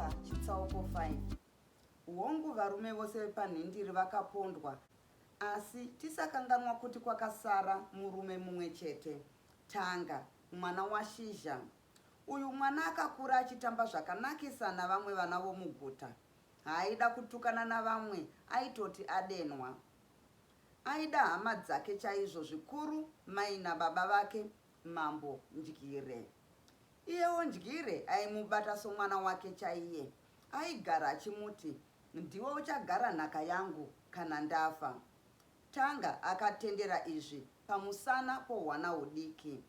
Tanga chitsauko 5 Hongu varume vose vepanhindiri vakapondwa asi tisakanganwa kuti kwakasara murume mumwe chete, Tanga, mwana waShizha. Uyu mwana akakura achitamba zvakanakisa navamwe vana vomuguta. Haaida kutukana navamwe aitoti adenwa. Aida hama dzake chaizvo zvikuru mai nababa vake Mambo Ndyire. Iyewo Ndyire aimubata somwana wake chaiye. Aigara achimuti, Ndiwe uchagara nhaka yangu kana ndafa. Tanga akatendera izvi pamusana pohwana hudiki.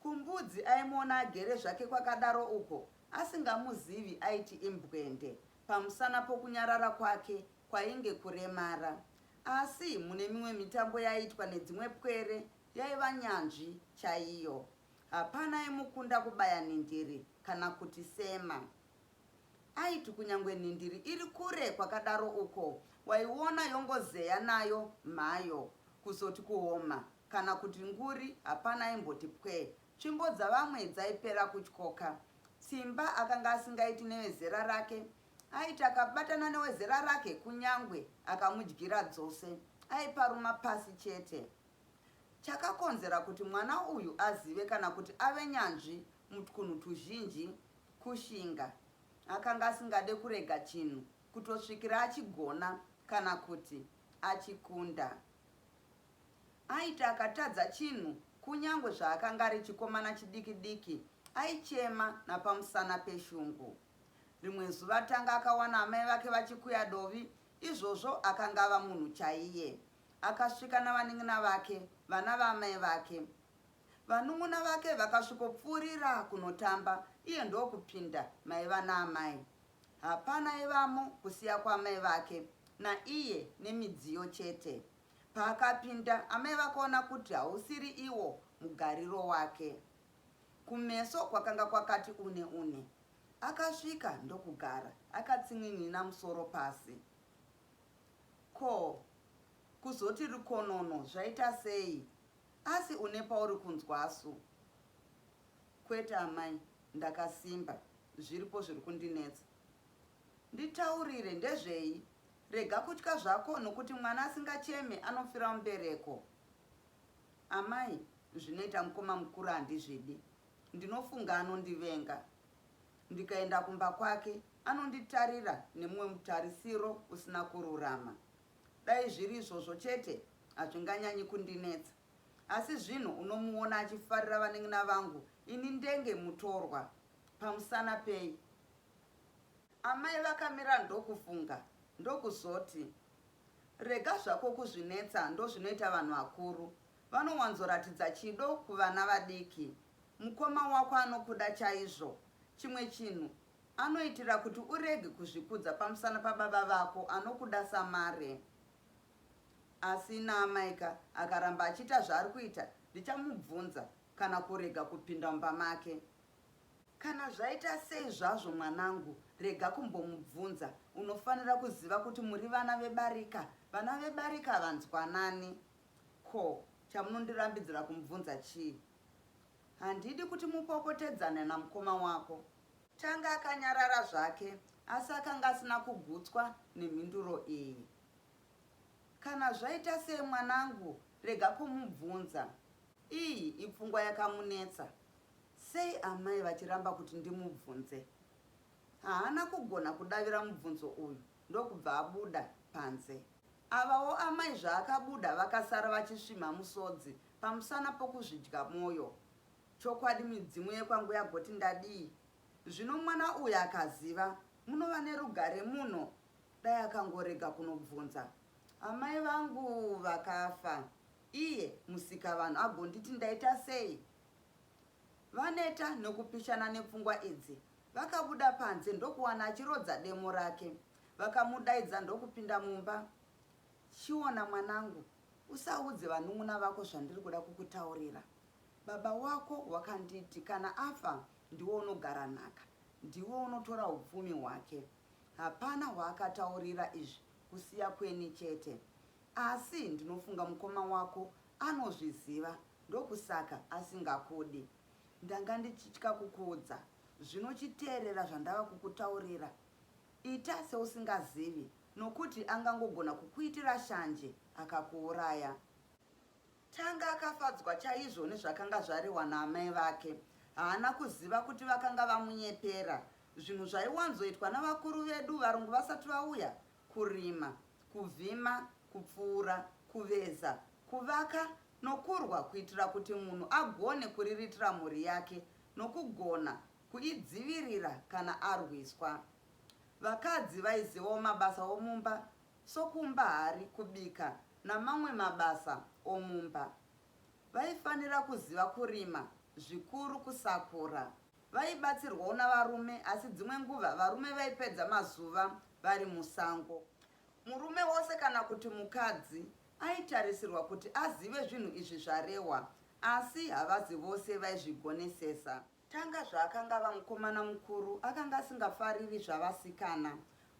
Kumbudzi aimuona agere zvake kwakadaro uko asingamuzivi aiti imbwende pamusana pokunyarara kwake kwainge kuremara. Asi mune mimwe mitambo yaiitwa nedzimwe pwere yaiva nyanzvi chaiyo. Hapana aimukunda kubaya nhindiri kana kuti sema. Aiti kunyangwe nhindiri iri kure kwakadaro uko waiona yongozeya nayo mhayo. Kuzoti kuhoma kana kuti nguri hapana aimboti pwee. Tsvimbo dzavamwe dzaipera kutyoka. Tsimba akanga asingaiti nevezera rake. Aiti akabatana newezera rake kunyangwe akamudyira dzose aiparuma pasi chete. Chakakonzera kuti mwana uyu azive kana kuti ave nyanzvi mutwunhu twuzhinji kushinga. Akanga asingade kurega chinhu kutosvikira achigona kana kuti achikunda. Aiti akatadza chinhu kunyangwe zvaakanga ari chikomana chidiki diki aichema napamusana peshungu. Rimwe zuva Tanga akawana amai vake vachikuya dovi, izvozvo akanga ava munhu chaiye. Akasvika navanin'ina vake, vana vaamai vake. Vanun'una vake vakasvikopfuurira kunotamba iye ndokupinda maiva naamai. Hapana aivamo kusiya kwaamai vake naiye nemidziyo chete. Paakapinda amai vakaona kuti hausiri iwo mugariro wake. Kumeso kwakanga kwakati une une. Akasvika ndokugara akatsin'in'ina musoro pasi. Ko, kuzoti rukonono zvaita sei? Asi une pauri kunzwasu? Kwete amai, ndakasimba. Zviripo zviri kundinetsa. Nditaurire, ndezvei? Rega kutya zvako nokuti mwana asingacheme anofira mubereko. Amai, zvinoita mukoma mukuru handizvidi. Ndinofunga anondivenga. Ndikaenda kumba kwake anonditarira nemumwe mutarisiro usina kururama. Dai zviri izvozvo chete hazvinganyanyi kundinetsa. Asi zvino unomuona achifarira vanin'ina vangu ini ndenge mutorwa. Pamusana pei? Amai vakamira ndokufunga ndokuzoti, Rega zvako kuzvinetsa ndozvinoita vanhu vakuru. Vanowanzoratidza chido kuvana vadiki. Mukoma wako anokuda chaizvo. Chimwe chinhu, anoitira kuti urege kuzvikudza pamusana pababa vako anokuda samare. Asi naamaika akaramba achiita zvaari kuita ndichamubvunza kana kurega kupinda mumba make. Kana zvaita sei zvazvo mwanangu, rega kumbomubvunza. Unofanira kuziva kuti muri vana vebarika. Vana vebarika havanzwanani. Ko, chamunondirambidzira kumubvunza chii? Handidi kuti mupopotedzane namukoma wako. Tanga akanyarara zvake asi akanga asina kugutswa nemhinduro iyi. Kana zvaita sei mwanangu rega kumubvunza. Iyi ipfungwa yakamunetsa. Sei amai vachiramba kuti ndimubvunze? Haana kugona kudavira mubvunzo uyu ndokubva abuda panze. Avawo amai zvaakabuda vakasara vachisvimha musodzi pamusana pokuzvidya moyo. Chokwadi midzimu yekwangu yagoti ndadii? Zvino mwana uyu akaziva munova nerugare muno dai akangorega kunobvunza. Amai vangu vakafa iye Musikavanhu agonditi ndaita sei? Vaneta nokupishana nepfungwa idzi, vakabuda panze ndokuwana achirodza demo rake. Vakamudaidza ndokupinda mumba. Chiona mwanangu, usaudze vanun'una vako zvandiri kuda kukutaurira. Baba wako wakanditi kana afa ndiwe unogara nhaka, ndiwe unotora upfumi hwake. Hapana waakataurira izvi kusiya kweni chete. Asi ndinofunga mukoma wako anozviziva ndokusaka asingakudi. Ndanga ndichitya kukuudza. Zvino chiteerera zvandava kukutaurira. Ita seusingazivi nokuti angangogona kukuitira shanje akakuuraya. Tanga akafadzwa chaizvo nezvakanga zvarehwa naamai vake. Haana kuziva kuti vakanga vamunyepera. Zvinhu zvaiwanzoitwa navakuru vedu varungu vasati vauya, kurima, kuvhima, kupfuura, kuveza, kuvaka nokurwa kuitira kuti munhu agone kuriritira mhuri yake nokugona kuidzivirira kana arwiswa. Vakadzi vaizivawo mabasa omumba sokuumba hari, kubika namamwe mabasa omumba. Vaifanira kuziva kurima, zvikuru kusakura. Vaibatsirwawo navarume asi dzimwe nguva varume vaipedza mazuva vari musango. Murume wose kana kuti mukadzi aitarisirwa kuti azive zvinhu izvi zvarehwa asi havazi vose vaizvigonesesa. Tanga zvaakanga ava mukomana mukuru akanga asingafariri zvavasikana.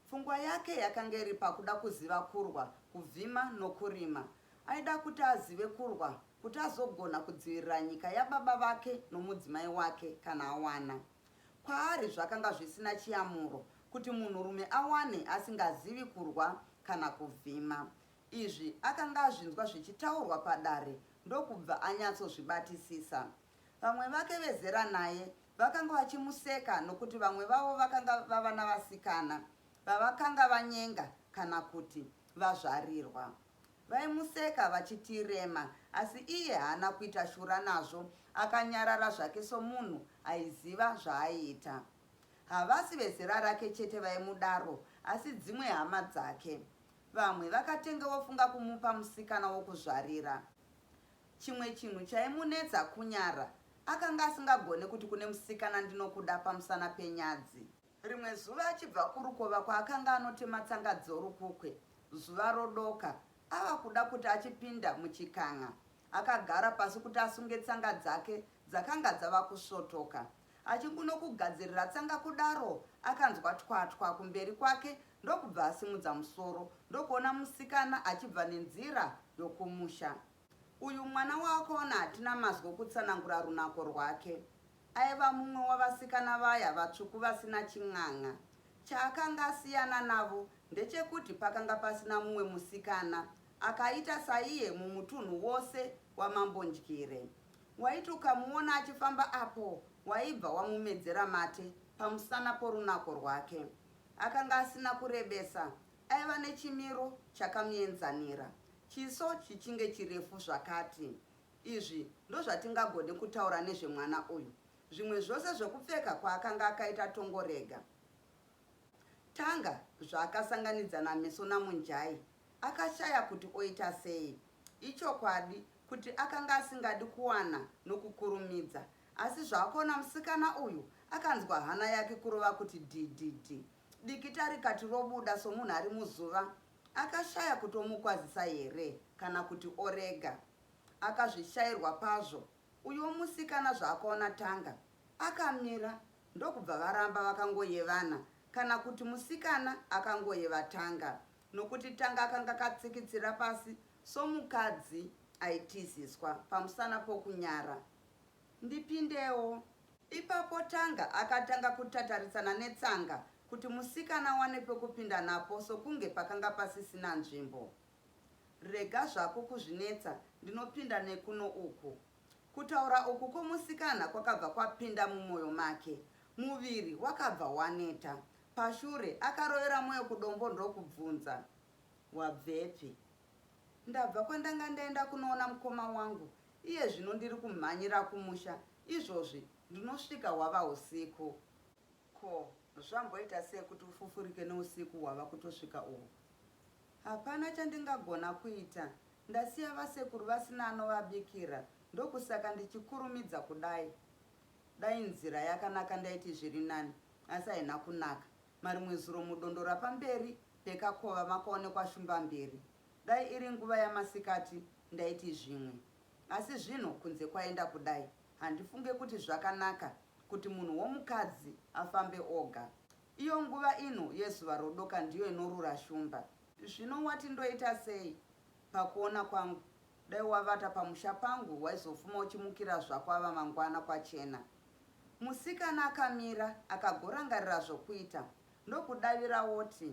Pfungwa yake yakanga iri pakuda kuziva kurwa, kuvhima nokurima. Aida kuti azive kurwa kuti azogona kudzivirira nyika yababa vake nomudzimai wake kana awana. Kwaari zvakanga zvisina chiyamuro kuti munhurume awane asingazivi kurwa kana kuvhima. Izvi akanga azvinzwa zvichitaurwa padare ndokubva anyatsozvibatisisa. Vamwe vake vezera naye vakanga vachimuseka nokuti vamwe vavo vakanga vava navasikana vavakanga vanyenga kana kuti vazvarirwa. Vaimuseka vachiti rema asi iye haana kuita shura nazvo akanyarara zvake somunhu aiziva zvaaiita. Havasi vezera rake chete vaimudaro asi dzimwe hama dzake. Vamwe vakatenge vofunga kumupa musikana wokuzvarira. Chimwe chinhu chaimunetsa kunyara. Akanga asingagone kuti kune musikana ndinokuda pamusana penyadzi. Rimwe zuva achibva kurukova kwaakanga anotema tsanga dzorukukwe, zuva rodoka, ava kuda kuti achipinda muchikan'a, akagara pasi kuti asunge tsanga dzake dzakanga dzava kusvotoka. Achingunokugadzirira tsanga kudaro, akanzwa twatwa kumberi kwake ndokubva asimudza musoro ndokuona musikana achibva nenzira yokumusha. Uyu mwana waakaona hatina mazwi okutsanangura runako rwake. Aiva mumwe wavasikana vaya vatsvuku vasina chin'an'a. Chaakanga asiyana navo ndechekuti pakanga pasina mumwe musikana akaita saiye mumutunhu wose waMambo Ndyire. Waiti ukamuona achifamba apo waibva wamumedzera mate pamusana porunako rwake. Akanga asina kurebesa, aiva nechimiro chakamuenzanira, chiso chichinge chirefu zvakati. Izvi ndozvatingagone kutaura nezvemwana uyu. Zvimwe zvose zvokupfeka kwaakanga akaita tongorega. Tanga zvaakasanganidzana meso naMunjai, akashaya kuti oita sei. Ichokwadi kuti akanga asingadi kuwana nokukurumidza, asi zvaakaona musikana uyu akanzwa hana yake kurova kuti dhidhidhi. Dikita rikati robuda somunhu ari muzuva. Akashaya kuti omukwazisa here kana kuti orega. Akazvishairwa pazvo uyuwo musikana zvaakaona Tanga akamira ndokubva varamba vakangoyevana kana kuti musikana akangoyeva Tanga nokuti Tanga akanga akatsikitsira pasi somukadzi aitiziswa pamusana pokunyara. Ndipindewo. Ipapo Tanga akatanga kutataritsana netsanga kuti musikana awane pekupinda napo sokunge pakanga pasisina nzvimbo. Rega zvako kuzvinetsa ndinopinda nekuno uku. Kutaura uku kwomusikana kwakabva kwapinda mumwoyo make. Muviri wakabva waneta. Pashure akarovera mwoyo kudombo ndokubvunza, Wabvepi? Ndabva kwandanga ndaenda kunoona mukoma wangu. Iye zvino ndiri kumhanyira kumusha. Izvozvi ndinosvika hwava usiku. Ko, zvamboita sei kuti ufufurike neusiku hwava kutosvika uhu? Hapana chandingagona kuita. Ndasiya vasekuru vasina anovabikira ndokusaka ndichikurumidza kudai. Dai nzira yakanaka ndaiti zviri nani asi haina kunaka. Marimwe zuro mudondo rapamberi pekakova makaonekwa shumba mbiri. Dai iri nguva yamasikati ndaiti zvimwe. Asi zvino kunze kwaenda kudai handifunge kuti zvakanaka kuti munhu womukadzi afambe oga. Iyo nguva ino yezuva rodoka ndiyo inorura shumba. Zvino wati ndoita sei? Pakuona kwangu dai wavata pamusha pangu waizofuma uchimukira zvako ava mangwana kwachena. Musikana akamira akagorangarira zvokuita. ndokudavira woti,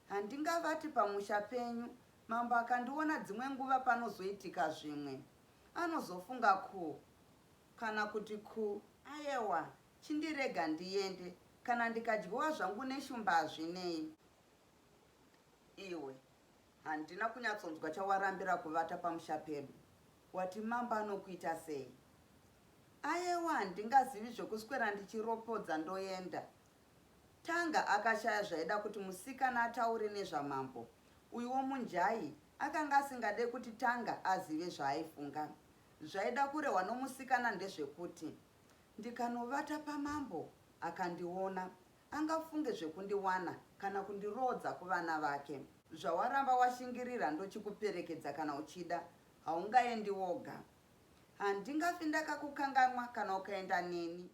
Handingavati pamusha penyu, mambo akandiona dzimwe nguva panozoitika zvimwe. Anozofunga ku kana kuti ku. Ayewa, chindirega ndiyende, kana ndikadyiwa zvangu neshumba hazvinei. Iwe, handina kunyatsonzwa chawarambira kuvata pamusha pedu. Wati mambo anokuita sei? Ayewa, handingazivi zvekuswera ndichiropodza ndoenda. Tanga akashaya zvaida kuti musikana ataure nezvamambo. Uyuwo Munjayi akanga asingade kuti Tanga azive zvaaifunga. Zvaida kurehwa nomusikana ndezvekuti, Ndikanovata pamambo akandiona, angafunge zvekundiwana kana kundiroodza kuvana vake. Zvawaramba washingirira ndochikuperekedza kana uchida, haungaendi woga. Handingafi ndakakukanganwa kana ukaenda neni.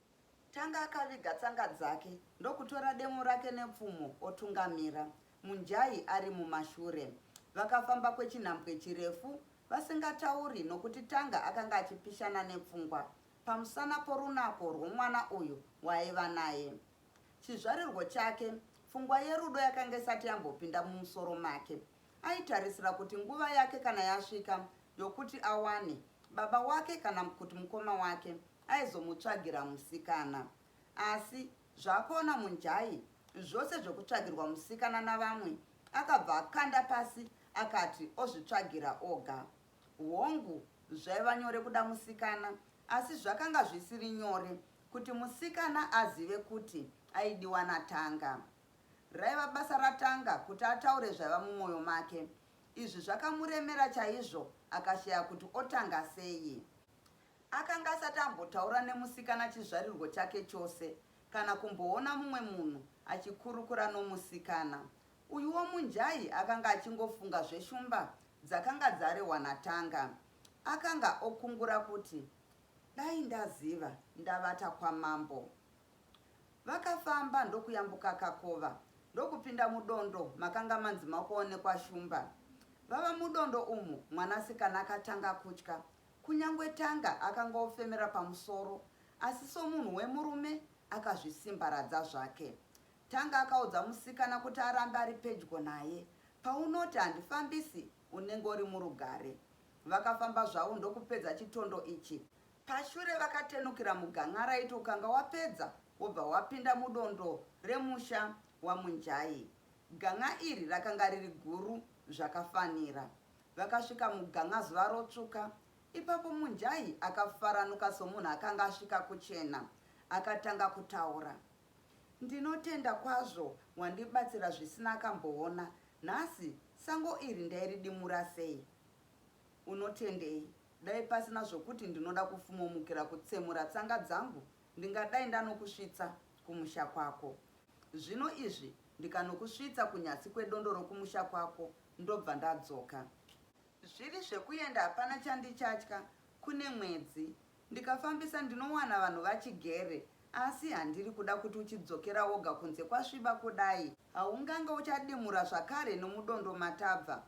Tanga akaviga tsanga dzake ndokutora demo rake nepfumo otungamira, Munjayi ari mumashure. Vakafamba kwechinhambwe chirefu vasingatauri nokuti Tanga akanga achipishana nepfungwa pamusana porunako rwomwana uyu waaiva naye. Chizvarirwo chake, pfungwa yerudo yakanga isati yambopinda mumusoro make. Aitarisira kuti nguva yake kana yasvika yokuti awane, baba wake kana kuti mukoma wake aizomutsvagira musikana. Asi zvaakaona Munjayi, zvose zvekutsvagirwa musikana navamwe akabva akanda pasi akati ozvitsvagira oga. Hongu, zvaiva nyore kuda musikana, asi zvakanga zvisiri nyore kuti musikana azive kuti aidiwa naTanga. Raiva basa raTanga kuti ataure zvaiva mumwoyo make. Izvi zvakamuremera chaizvo akashaya kuti otanga sei. Akanga asati ambotaura nemusikana chizvarirwo chake chose, kana kumboona mumwe munhu achikurukura nomusikana. Uyuwo Munjayi akanga achingofunga zveshumba dzakanga dzarehwa naTanga. Akanga okungura kuti, Dai ndaziva ndavata kwamambo. Vakafamba ndokuyambuka kakova ndokupinda mudondo makanga manzi makuonekwa shumba. Vava mudondo umu mwanasikana akatanga kutya. Kunyangwe Tanga akanga ofemera pamusoro asi somunhu wemurume akazvisimbaradza zvake. Tanga akaudza musikana kuti arambe ari pedyo naye. Paunoti handifambisi unenge uri murugare. Vakafamba zvavo ndokupedza chitondo ichi. Pashure vakatenukira mugan'a raiti ukanga wapedza wobva wapinda mudondo remusha waMunjayi. Gan'a iri rakanga riri guru zvakafanira. Vakasvika mugan'a zuva rotsvuka. Ipapo Munjayi akafaranuka somunhu akanga asvika kuchena. Akatanga kutaura. Ndinotenda kwazvo wandibatsira zvisina akamboona. Nhasi sango iri ndairidimura sei? Unotendei? Dai pasina zvokuti ndinoda kufumomukira kutsemura tsanga dzangu ndingadai ndanokusvitsa kumusha kwako. Zvino izvi ndikanokusvitsa kunyasi kwedondo rokumusha kwako ndobva ndadzoka. Zviri zvekuenda hapana chandichatya, kune mwedzi. Ndikafambisa ndinowana vanhu vachigere asi handiri kuda kuti uchidzokera woga kunze kwasviba kudai. Haungange uchadimura zvakare nomudondo matabva.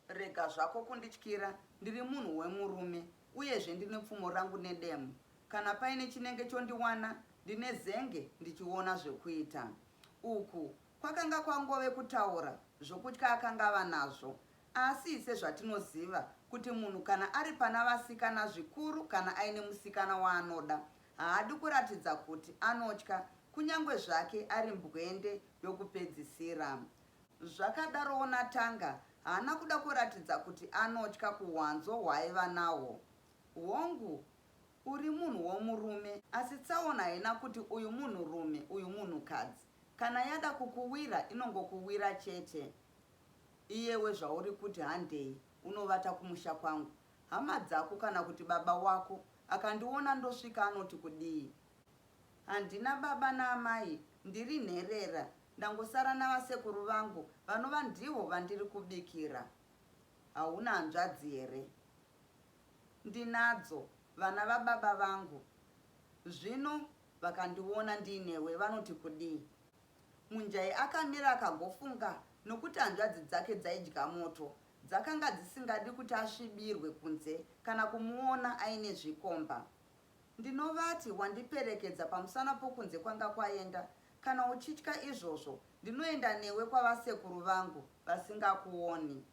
Rega zvako kundityira, ndiri munhu wemurume uyezve ndine pfumo rangu nedemo. Kana paine chinenge chondiwana ndine zenge ndichiona zvekuita. Uku kwakanga kwangove kutaura zvokutya akanga ava nazvo Asi sezvatinoziva kuti munhu kana ari pana vasikana zvikuru kana aine musikana waanoda, haadi kuratidza kuti anotya kunyange zvake ari mbwende yokupedzisira. Zvakadarowo naTanga, haana kuda kuratidza kuti anotya kuhwanzo hwaaiva nahwo. Hongu, uri munhu womurume, asi tsaona haina kuti uyu munhurume uyu munhukadzi. Kana yada kukuwira inongokuwira chete. Iyewe zvauri kuti handei unovata kumusha kwangu, hama dzako kana kuti baba wako akandiona ndosvika anoti kudii? Handina baba naamai, ndiri nherera, ndangosara navasekuru vangu vanova ndivo vandiri kubikira. Hauna hanzvadzi here? Ndinadzo, vana vababa vangu. Zvino vakandiona ndiinewe vanoti kudii? Munjai akamira akagofunga nokuti hanzvadzi dzake dzaidya moto. Dzakanga dzisingadi kuti asvibirwe kunze kana kumuona aine zvikomba. Ndinovati wandiperekedza pamusana pokunze kwanga kwaenda. Kana uchitya izvozvo, ndinoenda newe kwavasekuru vangu vasingakuoni.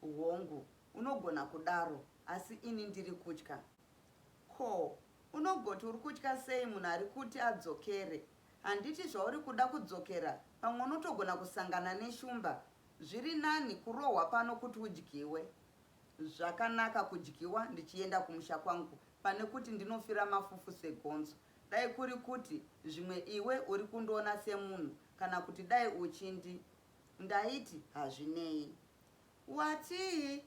Hongu, unogona kudaro, asi ini ndiri kutya. Ko, unogoti uri kutya sei munhu ari kuti adzokere? Handiti zvauri kuda kudzokera pamwe unotogona kusangana neshumba. Zviri nani kurohwa pano kuti udyiwe. Zvakanaka kudyiwa ndichienda kumusha kwangu pane kuti ndinofira mafufu segonzo. Dai kuri kuti zvimwe iwe uri kundiona semunhu kana kuti dai uchindi. Ndaiti hazvinei. Watii?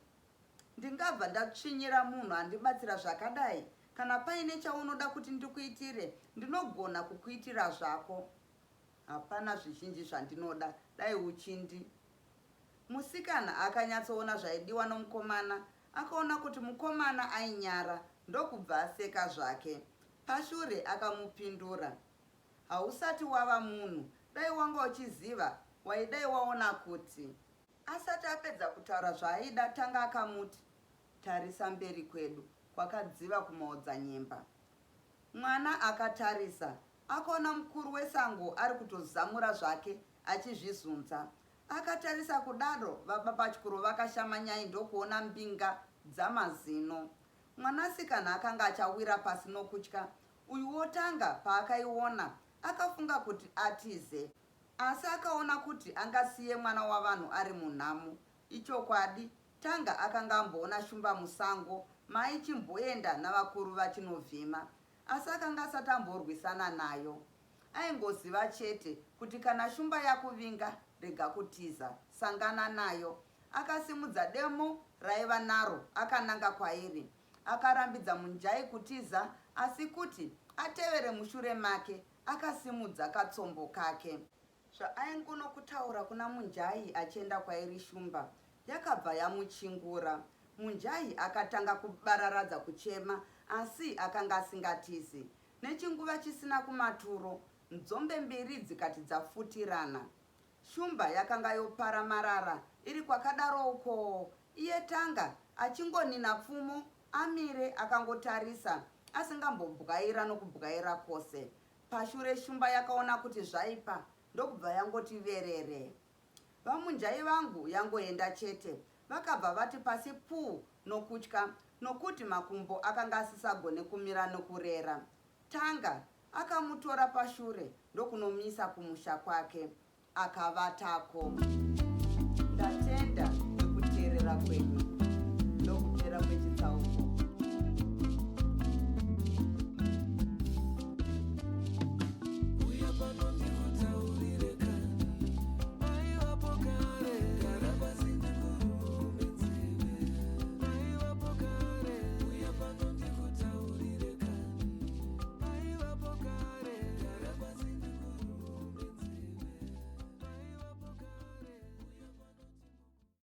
Ndingabva ndatsvinyira munhu andibatsira zvakadai? Kana paine chaunoda kuti ndikuitire ndinogona kukuitira zvako. Hapana zvizhinji zvandinoda dai uchindi. Musikana akanyatsoona zvaidiwa nomukomana. Akaona kuti mukomana ainyara ndokubva aseka zvake. Pashure akamupindura. Hausati wava munhu, dai wanga uchiziva waidai waona kuti. Asati apedza kutaura zvaaida Tanga akamuti, Tarisa mberi kwedu kwakadziva kumaodzanyemba. Mwana akatarisa akaona mukuru wesango ari kutozamura zvake achizvizunza. Akatarisa kudaro vaBabatyuro vakashama nyai ndokuona mbinga dzamazino. Mwanasikana akanga achawira pasi nokutya. Uyuwo Tanga paakaiona akafunga kuti atize. Asi akaona kuti angasiye mwana wavanhu ari munhamo. Ichokwadi, Tanga akanga amboona shumba musango maaichimboenda navakuru vachinovhima, asi akanga asati amborwisana nayo. Aingoziva chete kuti kana shumba yakuvinga, rega kutiza, sangana nayo. Akasimudza demo raiva naro akananga kwairi. Akarambidza Munjai kutiza asi kuti atevere mushure make akasimudza katsombo kake. Zvaaingonokutaura kuna Munjai achienda kwairi shumba yakabva yamuchingura. Munjai akatanga kubararadza kuchema asi akanga asingatizi. Nechinguva chisina kumaturo, nzombe mbiri dzikati dzafutirana. Shumba yakanga yopara marara iri kwakadaro ukoo, iye Tanga achingonina pfumo amire akangotarisa asingambobwaira nokubwaira kwose. Pashure shumba yakaona kuti zvaipa ndokubva yangoti verere. VaMunjai vangu yangoenda chete. Vakabva vati pasi puu nokutya nokuti makumbo akanga asisagone kumira nokurera. Tanga akamutora pashure ndokunomuisa kumusha kwake akavatako. Ndatenda nekuteerera kwenyu.